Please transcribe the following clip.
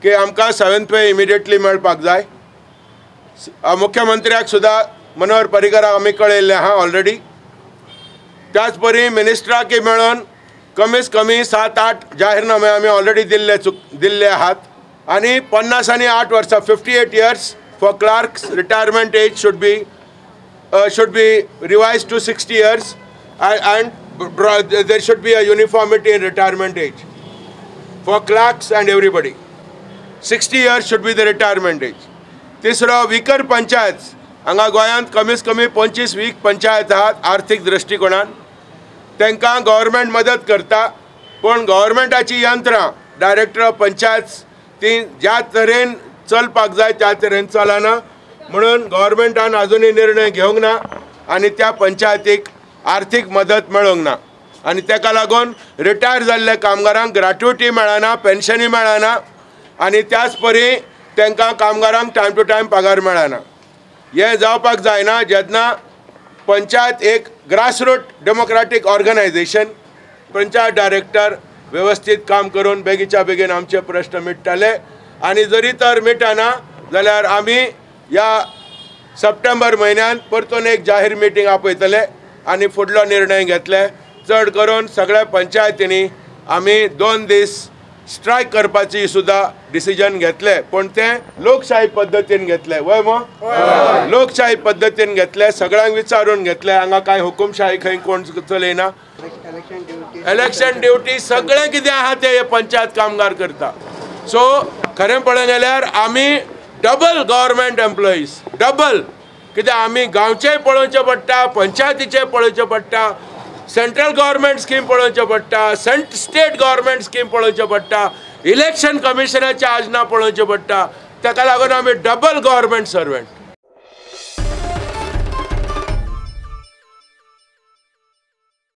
की आमकां 7th pay immediately मेळपाक जाय. मुख्यमंत्र्याक सुद्दां मनोहर पर्रीकराक आमी कळयल्लें आहा ऑलरेडी. त्याच परी मिनिस्टराकय मेळून कमीत कमी 7-8 जाहीरनामे आमी ऑलरेडी दिल्ले आहात. आनी 50 आनी 8 वर्सां 58 years for clerks retirement age should be revised to 60 years and there should be a uniformity in retirement age for clerks and everybody. 60 years should be the retirement age. तिसरो विकर पंचायत, हांगा गोंयांत कमीत कमी 25 वीक पंचायत आहात आर्थीक दृश्टिकोणान, तांकां government मदत करता, पूण गव्हर्मेंटाची यंत्रां डायरेक्टर ऑफ पंचायत ती ज्या तरेन चलपाक जाय त्या तरेन चलना, म्हणून गव्हर्मेंटान अजुनूय निर्णय घेवंक ना आनी त्या पंचायतीक आर्थीक मदत मेळूंक ना. आनी ताका लागून रिटायर जाल्ल्या कामगारांक ग्रॅट्युटी मेळना, पेन्शनूय मेळना आनी त्याच परी तांकां कामगारांक टायम टू टायम पगार मेळना. हें जावपाक जायना. जेन्ना पंचायत एक grassroot democratic organisation, panchayat director वेवस्थीत काम करून बेगीच्या बेगीन आमचे प्रश्न मिट्टले. आनी जरी तर मिटना जाल्यार आमी ह्या सप्टेंबर म्हयन्यांत परतून एक जाहीर मिटींग आपयतले आनी फुडलो निर्णय घेतले. चड करून सगळ्या पंचायतींनी आमी 2 दीस स्ट्रायक करपाची सुद्दां डिसिजन घेतले, पूण तें लोकशाही पद्दतीन घेतले. वय मो लोकशाही पद्दतीन घेतले, सगळ्यांक विचारून घेतले. हांगा कांय हुकुमशाही खंय कोण चलयना. इलेक्शन ड्युटी सगळें कितें आहा तें हे पंचायत कामगार करता. सो खरें पळोवंक गेल्यार आमी डबल गव्हर्मेंट एम्प्लॉईज, डबल कित्याक आमी गांवचेय पळोवचें पडटा, पंचायतीचें पळोवचें पडटा, सेंट्रल गव्हर्मेंट स्कीम पळोवचें पडटा, स्टेट गव्हर्मेंट स्कीम पळोवचें पडटा, इलेक्शन कमिशनाचे आजना पळोवचें पडटा. ताका लागून आमी डबल गव्हर्मेंट सर्वंट.